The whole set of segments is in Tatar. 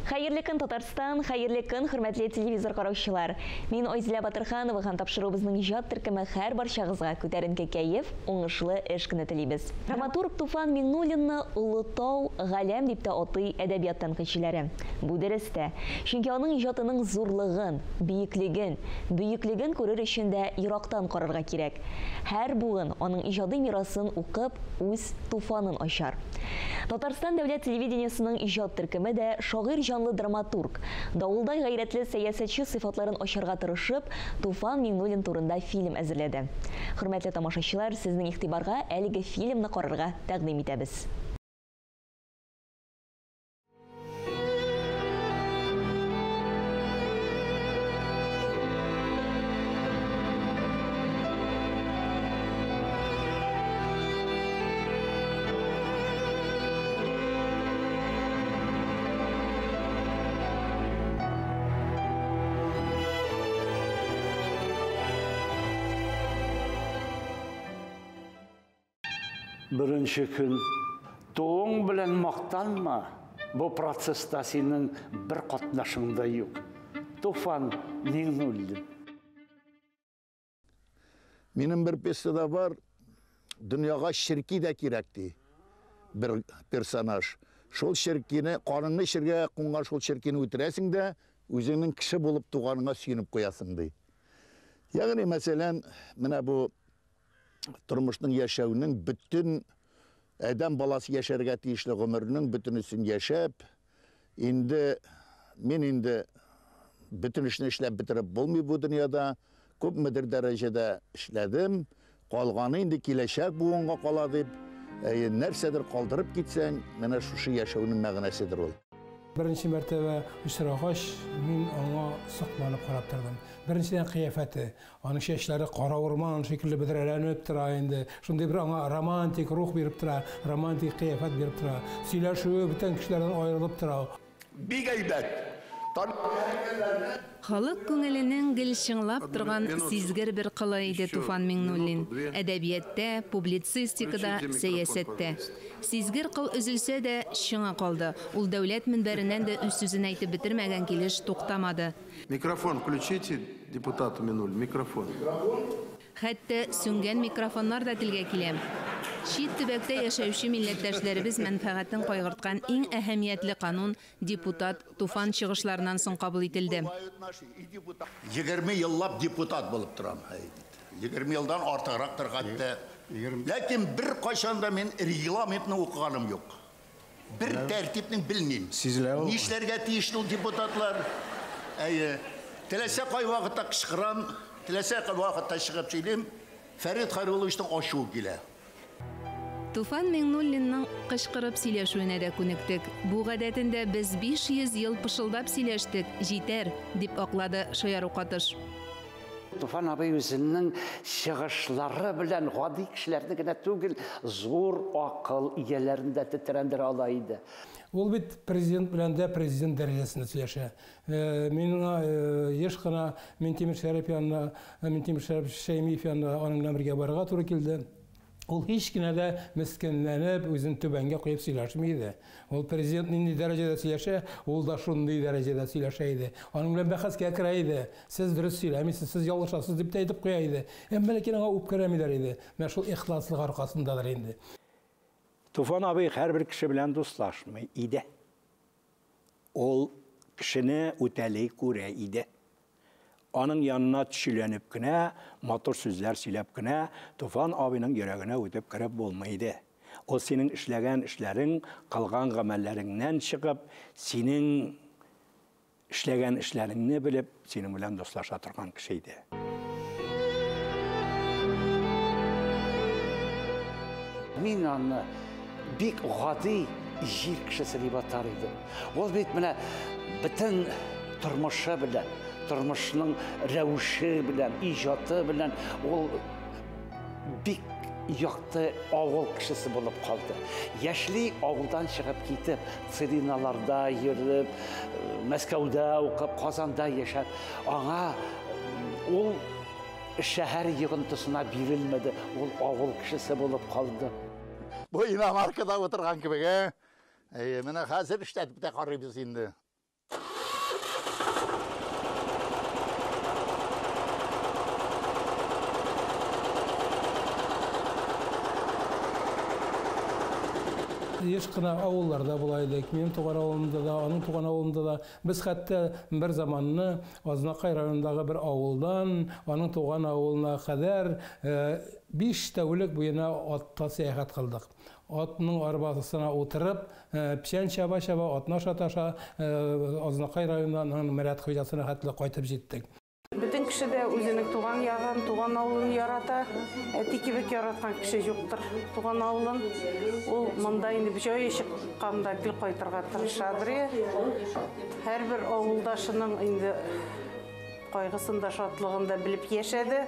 Хәерле көн, Татарстан, хәерле көн, хөрмәтле телевизор караучылар. Мин Айзилә Батырханова һәм тапшыруыбызның иҗат төркеме һәр барчагызга күтәренке кәеф, уңышлы эш көне телибез. Драматург Туфан Миңнуллинны Олы тау, галәм дип тә атый әдәбият тәнкыйтьчеләре. Бу дөрес тә. Чөнки аның иҗатының зурлыгын, биеклеген, бөеклеген күрер өчен дә ерактан карарга кирәк. Һәр буын аның иҗади мирасын укып, үз Туфанын ачар. Татарстан дәүләт телевидениесының иҗат төркеме дә шагыйрь җанлы драматург, давылдай гайрәтле сәясәтче сыйфатларын ачарга тырышып, Туфан Миңнуллин турында фильм әзерләде. Хөрмәтле тамашачылар, сезнең игътибарга әлеге фильмны карарга тәкъдим итәбез. Беренче көн туың белән мактанма, бу процесста синең бер катнашың да юк. Туфан Миңнуллин. Минем бер пьесада бар, дөньяга черки дә кирәк ди бер персонаж. Шул черкине, каныңны эчергә кунган шул черкине үтерәсең дә, үзеңнең кеше булып туганыңа сөенеп куясың ди. Ягъни, мәсәлән, менә бу тормышның, яшәүнең бөтен адәм баласы яшәргә тиешле гомернең бөтенесен яшәп, инде мин инде бөтен эшне эшләп бетереп булмый бу дөньяда, күпмедер дәрәҗәдә эшләдем, калганы инде киләчәк буынга кала дип, нәрсәдер калдырып китсәң, менә шушы яшәүнең мәгънәседер ул. Беренче мәртәбә очрагач, мин аңа сокланып карап тордым. Беренчедән кыяфәте, аның чәчләре кара урман шикелле бөдрәләнеп тора инде. Шундый бер аңа романтик рух биреп тора, романтик кыяфәт биреп тора. Сөйләшүе бүтән кешеләрдән аерылып тора. Бик әйбәт. Халык күңеленең гел чыңлап торган сизгер бер кылы иде Туфан Миңнуллин. Әдәбиятта, публицистикада, сәясәттә. Сизгер кыл өзелсә дә, чыңы калды. Ул дәүләт мөнбәреннән дә үз сүзен әйтеп бетермәгән килеш туктамады. Микрофон включите депутату Минуллину, микрофон. Хәтта сүнгән микрофоннар да телгә килә. Чит төбәктә яшәүче милләттәшләребез мәнфәгатен кайгырткан иң әһәмиятле канун депутат Туфан чыгышларыннан соң кабул ителде. 20 еллап депутат булып торам. 20 елдан артыграктыр хәтта. Ләкин бер кайчан да мин регламентны укыганым юк. Бер тәртипнең белмим. Нишләргә тиешле ул депутатлар? Әйе. Теләсә кай вакытта кычкырам, теләсә кай вакытта чыгып сөйлим. Фәрит Хайрулловичның ачуы килә. Туфан Миңнуллинның кычкырып сөйләшүенә дә күнектек. Бу гадәтендә без 500 ел пышылдап сөйләштек, җитәр, дип аклады шаяру катыш. Туфан абый үзенең чыгышлары белән гади кешеләрне генә түгел, зур акыл ияләрен дә тетрәндерә ала иде. Ул бит президент белән дә президент дәрәҗәсендә сөйләшә. Мин аңа еш кына Минтимер Шәрипов янына, Минтимер Шәрипов Шәймиев янына аның белән бергә барырга туры килде. Ул һич кенә дә мескенләнеп, үзен түбәнгә куеп сөйләшми иде. Ул президент нинди дәрәҗәдә сөйләшә, ул да шундый дәрәҗәдә сөйләшә иде. Аның белән бәхәскә керә иде. Сез дөрес сөйләмисез, сез ялгышасыз дип тә әйтеп куя иде. Әмма ләкин аңа үпкәләмиләр иде. Менә шул ихласлык аркасындадыр инде. Туфан абый һәрбер кеше белән дуслашмый иде. Ул кешене үтәли күрә иде. Аның янына төшеләнеп кенә, матур сүзләр сөйләп кенә, Туфан абыйның йөрәгенә үтеп кереп булмый иде. Ул синең эшләгән эшләрең, кылган гамәлләреңнән чыгып, синең эшләгән эшләреңне белеп, синең белән дуслаша торган кеше иде. Мин аны бик гади җир кешесе дип атар идем. Ул бит менә бөтен тормышы белән, тормышның рәвеше белән, иҗаты белән ул бик якты авыл кешесе булып калды. Яшьли авылдан чыгып китеп, Целиналарда йөреп, Мәскәүдә укып, Казанда яшәп, аңа ул шәһәр йогынтысына бирелмәде, ул авыл кешесе булып калды. Бу иномаркада утырган кебек, ә? Әйе, менә хәзер эшләтеп тә карыйбыз инде. еш кына авылларда була идек. Минем туган авылымда да, аның туган авылында да. Без хәтта бер заманны Азнакай районындагы бер авылдан аның туган авылына кадәр 5 тәүлек буена атта сәяхәт кылдык. Атның арбасына утырып, печән чаба-чаба, атны ашата-аша Азнакай районының Мәрәт хуҗасына хәтле кайтып җиттек. Бөтен кеше дә үзенең туган ягын, туган авылын ярата. Әти кебек яраткан кеше юктыр туган авылын. Ул монда инде җае чыкканда гел кайтырга тырышадыр. Һәрбер авылдашының инде кайгысын да, шатлыгын да белеп яшәде.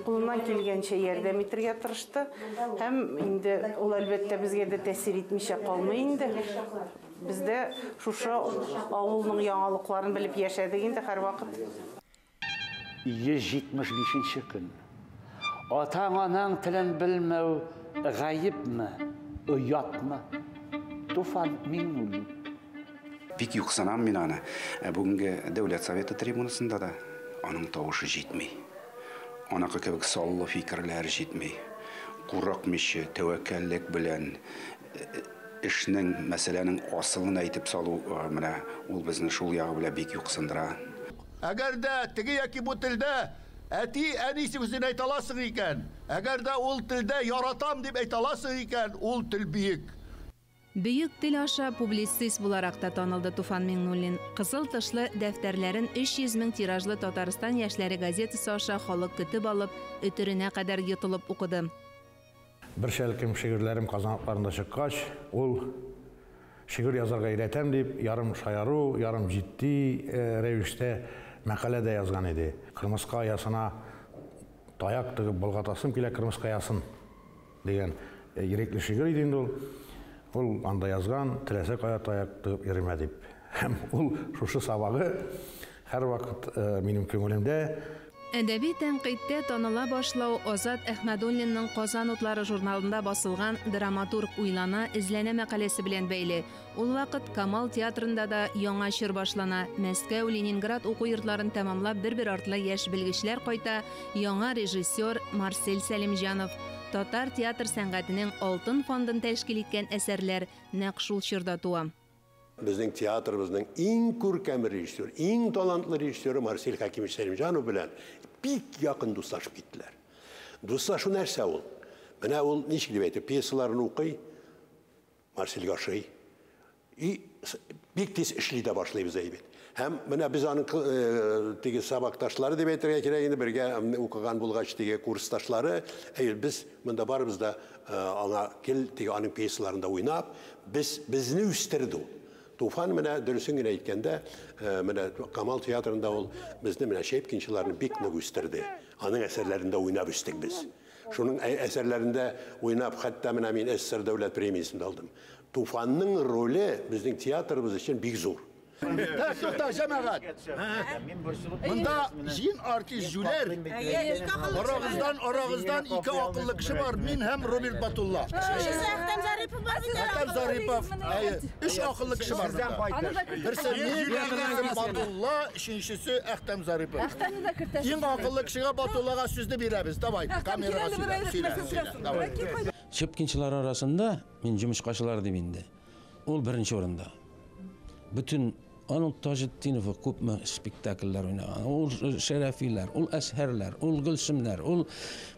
Кулыннан килгәнчә ярдәм итәргә тырышты. Һәм инде ул әлбәттә безгә дә тәэсир итмичә калмый инде. Без дә шушы авылның яңалыкларын белеп яшәдек инде һәрвакыт. 175 көн. Атаң-анаң телен белмәү гаепме, оятмы? Туфан Миңнуллин. Бик юксынам мин аны. Бүгенге Дәүләт Советы трибунасында да аның тавышы җитми. Аныкы кебек саллы фикерләр җитми. Курыкмыйча, тәвәккәллек белән эшнең, мәсьәләнең асылын әйтеп салу, менә ул безне шул ягы белән бик юксындыра. Әгәр дә теге яки бу телдә әти, әни сүзен әйтә аласың икән, әгәр дә ул телдә яратам дип әйтә аласың икән, ул тел бөек. Бөек тел аша публицист буларак та танылды Туфан Миңнуллин. Кызыл тышлы дәфтәрләрен 300 мең тиражлы Татарстан яшьләре газетасы аша халык көтеп алып, өтеренә кадәр йотылып укыды. Бер шәлкем шигырьләрем Казан утларында чыккач, ул шигырь язарга өйрәтәм дип, ярым шаяру, ярым җитди рәвештә мәкалә дә язган иде. Кырмыска оясына таяк тыгып болгатасым килә, кырмыска оясын дигән ирекле шигырь иде инде ул. Ул анда язган, теләсә кая таяк тыгып йөрмә дип. Һәм ул шушы сабагы һәрвакыт минем күңелемдә. Әдәби тәнкыйтьтә таныла башлау Азат Әхмәдуллинның Казан утлары журналында басылган драматург уйлана, эзләнә мәкаләсе белән бәйле. Ул вакыт Камал театрында да яңа чор башлана. Мәскәү, Ленинград уку йортларын тәмамлап бер-бер артлы яшь белгечләр кайта, яңа режиссер Марсель Сәлимҗанов. Татар театр сәнгатенең алтын фондын тәшкил иткән әсәрләр нәкъ шул чорда туа. Безнең театрыбызның иң күркәм режиссер, иң талантлы режиссеры Марсель Хәкимович Сәлимҗанов белән бик якын дуслашып киттеләр. Дуслашу нәрсә ул? Менә ул ничек дип әйтә, пьесаларын укый, Марсельгә ошый. И бик тиз эшли дә башлыйбыз әйбәт. Һәм менә без аның теге сабакташлары дип әйтергә кирәк инде, бергә укыган булгач теге курсташлары, без монда барыбыз да аңа кил теге аның пьесаларында уйнап, без безне үстерде ул. Туфан менә дөресен генә әйткәндә, менә Камал театрында ул безне менә Щепкинчыларны бик нык үстерде. Аның әсәрләрендә уйнап үстек без. Шуның әсәрләрендә уйнап, хәтта менә мин СССР дәүләт премиясен алдым. Туфанның роле безнең театрыбыз өчен бик зур. Тукта, җәмәгать. Монда җин артист җүләр. Арагыздан ике акыллы кеше бар, мин һәм Роберт Батулла. Әхтәм Зарипов бар бит. Әхтәм Зарипов. Өч акыллы кеше бар монда. Берсе мин, берсе Батулла, өченчесе Әхтәм Зарипов. Әхтәмне дә кертәсез. Иң акыллы кешегә Батуллага сүзне бирәбез. Давай, камерага сөйлә. Давай. Щепкинчылар арасында мин җомышкачылар дип инде. Ул беренче урында. Бүтән аның Таҗетдинова күпме спектакльләр уйнаган. Ул Шәрәфиләр, ул Әзһәрләр, ул Гөлсемнәр, ул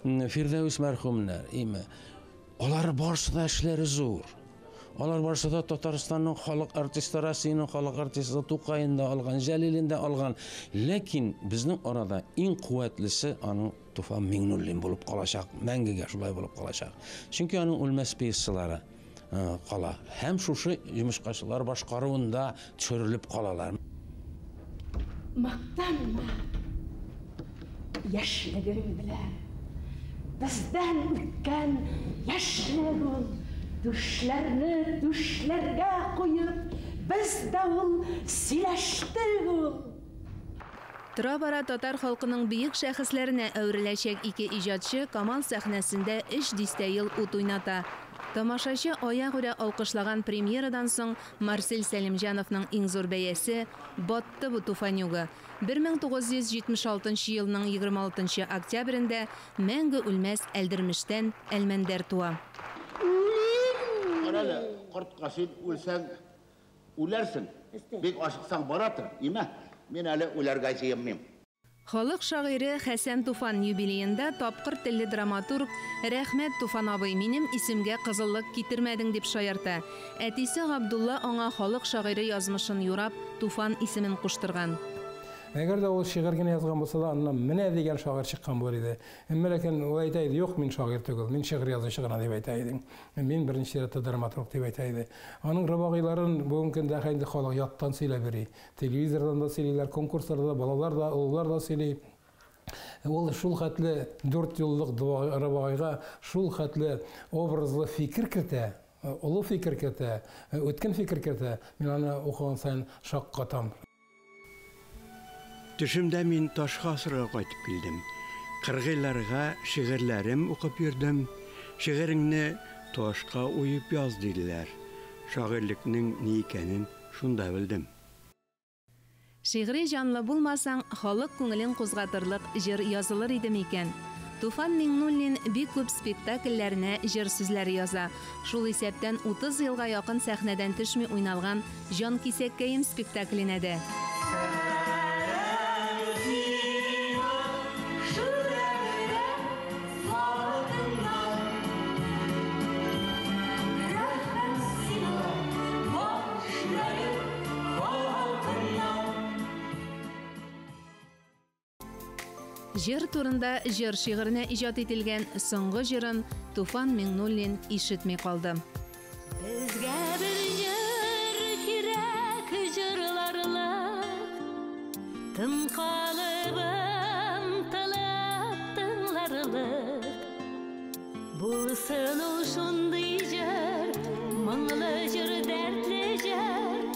Фирдәвис мәрхүмнәр, име. Алар барысы да эшләре зур. Алар барысы да Татарстанның халык артисты, Россиянең халык артисты, Тукаен да алган, Җәлилен дә алган. Ләкин безнең арада иң куәтлесе аның Туфан Миңнуллин булып калачак, мәңгегә шулай булып калачак. Чөнки аның үлмәс пьесалары кала. Һәм шушы йомышкачылар башкаруында төшерелеп калалар. Мактанма яшьлегең белән. Бездән үткән яшьлек ул, түшләрне түшләргә куеп, без дә ул сөйләштек ул. Тора-бара татар халкының бөек шәхесләренә әвереләчәк ике иҗатчы Камал сәхнәсендә 3 дистә ел ут уйната. Тамашачы аягүрә алкышлаган премьерадан соң Марсель Сәлимҗановның иң зур бәясе «Батты бу Туфанюга». 1976 елның 26 октябрендә мәңге үлмәс Әлдермештән Әлмәндәр туа. Үлим Әле кортка син үлсәң, үләрсең. Бик ашыксаң бара тор, име? Мин әле үләргә җыенмыйм. Халык шагыйре Хәсән Туфан юбилеенда тапкыр телле драматург «Рәхмәт, Туфан абый, минем исемгә кызыллык китермәдең» дип шаярта. Әтисе Габдулла аңа халык шагыйре язмышын юрап, Туфан исемен куштырган. Әгәр дә ул шигырь генә язган булса да, аннан менә дигән шагыйрь чыккан булыр иде. Әмма ләкин ул әйтә иде, юк, мин шагыйрь түгел, мин шигырь язучы гына дип әйтә идем. Мин беренче чиратта драматург дип әйтә иде. Аның рөбагыйларын бүгенге көндә инде халык яттан сөйләп йөри. Телевизордан да сөйлиләр, конкурсларда да балалар да, олылар да сөйли. Ул шул хәтле 4 юллык рөбагыйга шул хәтле образлы фикер кертә, олы фикер кертә, үткен фикер кертә. Мин аны укыган саен шаккатам. Төшемдә мин ташка асырга кайтып килдем. Кыргыйларга шигырьләрем укып йөрдем. Шигыреңне ташка уеп яз диделәр. Шагыйрьлекнең ни икәнен шунда белдем. Шигъри җанлы булмасаң, халык күңелен кузгатырлык җыр язылыр иде микән? Туфан Миңнуллин бик күп спектакльләренә җыр сүзләре яза. Шул исәптән 30 елга якын сәхнәдән төшми уйналган «Җан кисәккәем» спектакленә дә. Җыр турында җыр шигыренә иҗат ителгән соңгы җырын Туфан Миңнуллин ишетми калды. Безгә бер җыр кирәк, җырларлык, тын калып ынтылып тыңларлык. Булсын ул шундый җыр, моңлы җыр, дәртле җыр,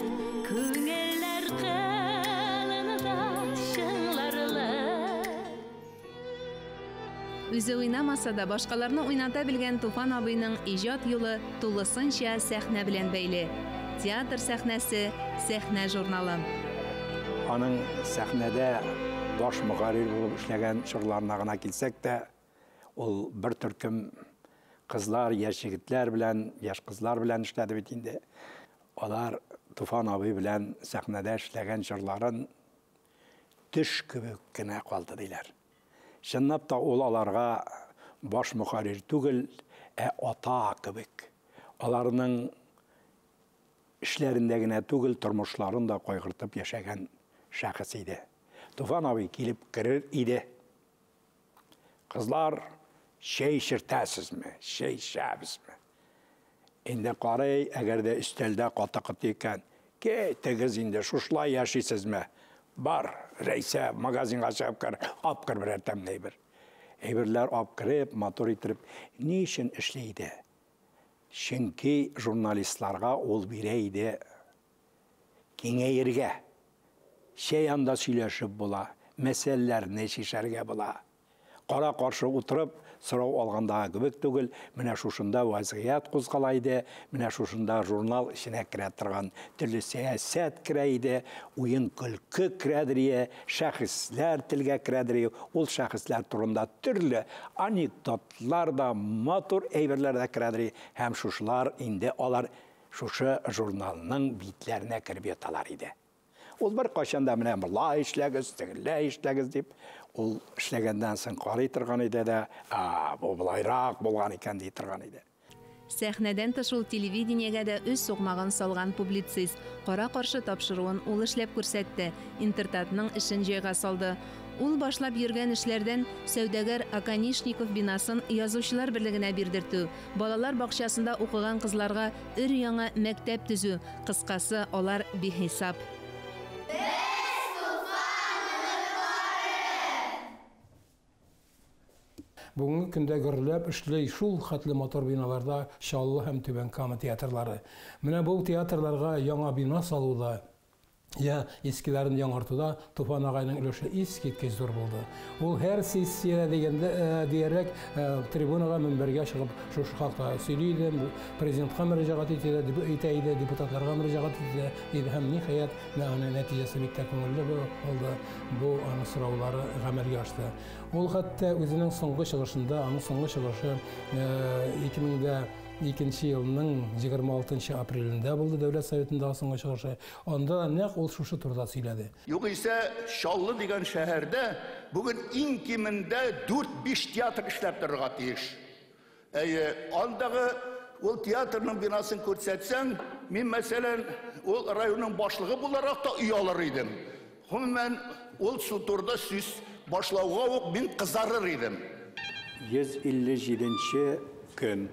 күңелләр кылында чыңларлык. Үзе уйнамаса да, башкаларны уйната белгән Туфан абыйның иҗат юлы тулысынча сәхнә белән бәйле. Театр сәхнәсе, сәхнә журналы. Аның сәхнәдә баш мөхәррир булып эшләгән чорларына гына килсәк тә, ул бер төркем кызлар, яшь егетләр белән, яшь кызлар белән эшләде бит инде. Алар Туфан абый белән сәхнәдә эшләгән чорларын төш кебек кенә калды диләр. Чынлап та ул аларга баш мөхәррир түгел, ә ата кебек. Аларның эшләрендә генә түгел, тормышларын да кайгыртып яшәгән шәхес иде. Туфан абый килеп керер иде. Кызлар, чәй эчертәсезме, чәй эчәбезме? Инде карый, әгәр дә өстәлдә каты-каты икән, китегез инде, шушылай яшисезме? Бар, Рәйсә, магазинга чыгып кер, ап кер берәр тәмле әйбер. Әйберләр ап кереп, матур иттереп, ни өчен эшли иде? Чөнки журналистларга ул бирә иде киңәергә. Чәй анда сөйләшеп була, мәсьәләләрне чишәргә була. Кара-каршы утырып, сорау алгандагы кебек түгел, менә шушында вазгыять кузгала иде, менә шушында журнал эченә керә торган төрле сәясәт керә иде, уен-көлке керәдер, шәхесләр телгә керәдер, ул шәхесләр турында төрле анекдотлар да, матур әйберләр дә керәдер, һәм шушылар инде алар шушы журналның битләренә кереп яталар иде. Ул бер кайчан да менә болай эшләгез, тегеләй эшләгез дип, ул эшләгәндән соң карый торган иде дә, бу болайрак булган икән ди торган иде. Сәхнәдән тыш ул телевидениегә дә үз сукмагын салган публицист. Кара-каршы тапшыруын ул эшләп күрсәтте, Интертатның эшен җайга салды. Ул башлап йөргән эшләрдән сәүдәгәр Оконишников бинасын язучылар берлегенә бирдертү, балалар бакчасында укыган кызларга өр-яңа мәктәп төзү, кыскасы, алар бихисап. Бүгенге көндә гөрләп эшли шул хәтле матур биналарда Чаллы һәм Түбән Кама театрлары. Менә бу театрларга яңа бина салуда, я искеләрен яңартуда Туфан агайның өлеше искиткеч зур булды. Ул һәр сессиядә дигәндә диярәк трибунага мөнбәргә чыгып шушы хакта сөйли иде, президентка мөрәҗәгать итә иде, депутатларга мөрәҗәгать итә иде һәм ниһаять аның нәтиҗәсе бик тә күңелле булды. Бу аның сораулары гамәлгә ашты. Ул хәтта үзенең соңгы чыгышында, аның соңгы чыгышы икенче елның 26 апрелендә булды Дәүләт Советындагы соңгы чыгышы. Анда да нәкъ ул шушы турыда сөйләде. Югыйсә Чаллы дигән шәһәрдә бүген иң кимендә 4-5 театр эшләп торырга тиеш. Әйе, андагы ул театрның бинасын күрсәтсәң, мин мәсәлән, ул районның башлыгы буларак та оялыр идем. Гомумән, ул су турыда сүз башлауга ук мин кызарыр идем. 157 көн.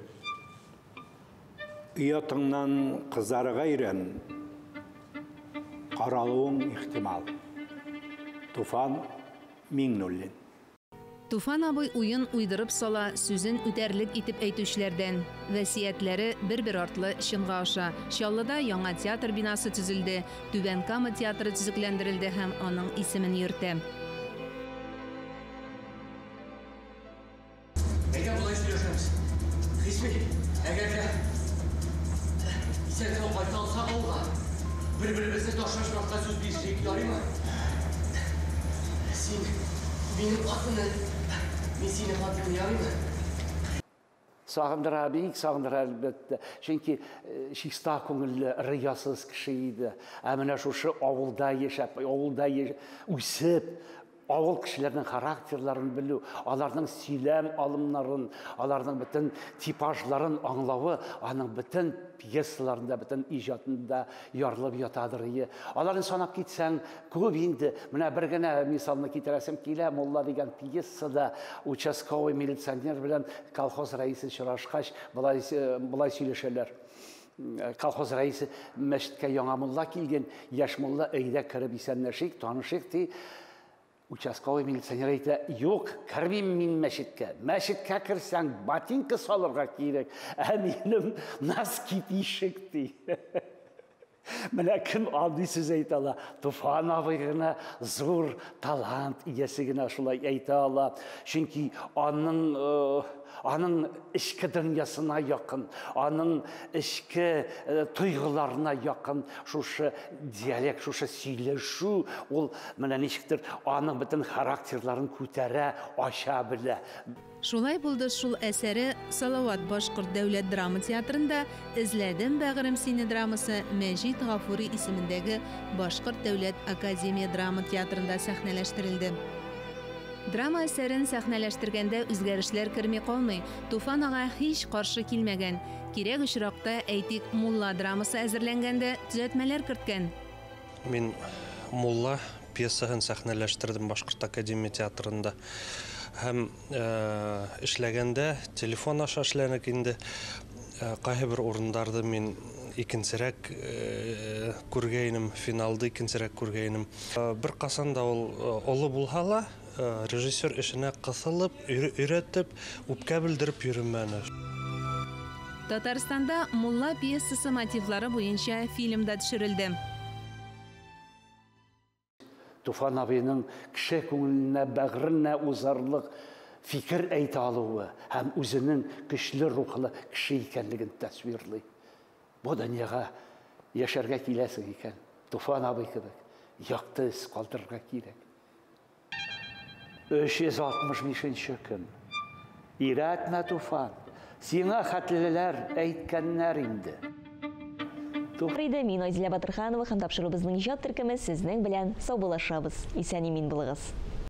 Оятыңнан кызарырга өйрән. Каралуың ихтимал. Туфан Миңнуллин. Туфан абый уен уйдырып сала, сүзен үтәрлек итеп әйтүчеләрдән. Васыятьләре бер-бер артлы чынга аша. Чаллыда яңа театр бинасы төзелде, Түбән Кама театры төзекләндерелде һәм аның исемен йөртә. Әйдә болай сөйләшәбез. Хисми, әгәр дә исән-сау кайта алсак авылга, бер-беребезне ташлашмаска сүз бирсәк, ярыймы? Син минем хатыным, мин синең хатының, ярыймы? Сагындыра, бик сагындыра, әлбәттә. Чөнки чиста күңелле, рыясыз кеше иде. Ә менә шушы авылда яшәп, авылда үсеп, авыл кешеләренең характерларын белү, аларның сөйләм алымнарын, аларның бөтен типажларын аңлавы аның бөтен пьесаларында, бөтен иҗатында ярылып ятадыр. Аларны санап китсәң, күп инде. Менә бер генә мисалны китерәсем килә. Мулла дигән пьесада участковый милиционер белән колхоз рәисе очрашкач, болай болай сөйләшәләр. Колхоз рәисе мәчеткә яңа мулла килгән, яшь мулла, әйдә кереп исәнләшик, танышыйк, ди. Участковый милиционер әйтә, юк, кермим мин мәчеткә. Мәчеткә керсәң, ботинка салырга кирәк, ә минем носки тишек, ди. Менә кем андый сүз әйтә ала? Туфан абый гына, зур талант иясе генә шулай әйтә ала. Чөнки аның аның эчке дөньясына якын, аның эчке тойгыларына якын шушы диалект, шушы сөйләшү, ул менә ничектер аның бөтен характерларын күтәрә, ача белә. Шулай булды шул әсәре Салават Башкорт дәүләт драма театрында, Эзләдем бәгырем сине драмасы Мәҗит Гафури исемендәге Башкорт дәүләт академия драма театрында сәхнәләштерелде. Драма әсәрен сәхнәләштергәндә үзгәрешләр керми калмый. Туфан ага һич каршы килмәгән. Кирәк очракта, әйтик, Мулла драмасы әзерләнгәндә төзәтмәләр керткән. Мин Мулла пьесаһын сәхнәләштердем Башкорт академия театрында. Һәм эшләгәндә телефон аша эшләнек инде. Кайһы бер урыннарда мин икенчерәк күргәйнем, финалда икенчерәк күргәйнем. Бер касан да ул олы булһа ла, режиссер эшенә кысылып, өйрәтеп, үпкә белдереп йөрмәне. Татарстанда Мулла пьесасы мотивлары буенча фильм да төшерелде. Туфан абыйның кеше күңеленә, бәгыренә узарлык фикер әйтә алуы һәм үзенең көчле рухлы кеше икәнлеген тасвирлый. Бу дөньяга яшәргә киләсең икән, Туфан абый кебек якты эз калдырырга кирәк. 365 көн. Өйрәтмә, Туфан, сиңа хәтлеләр әйткәннәр инде. Иде мин Айзилә Батырханова һәм тапшыруыбызның иҗат төркеме сезнең белән саубуллашабыз. Исән имин булыгыз.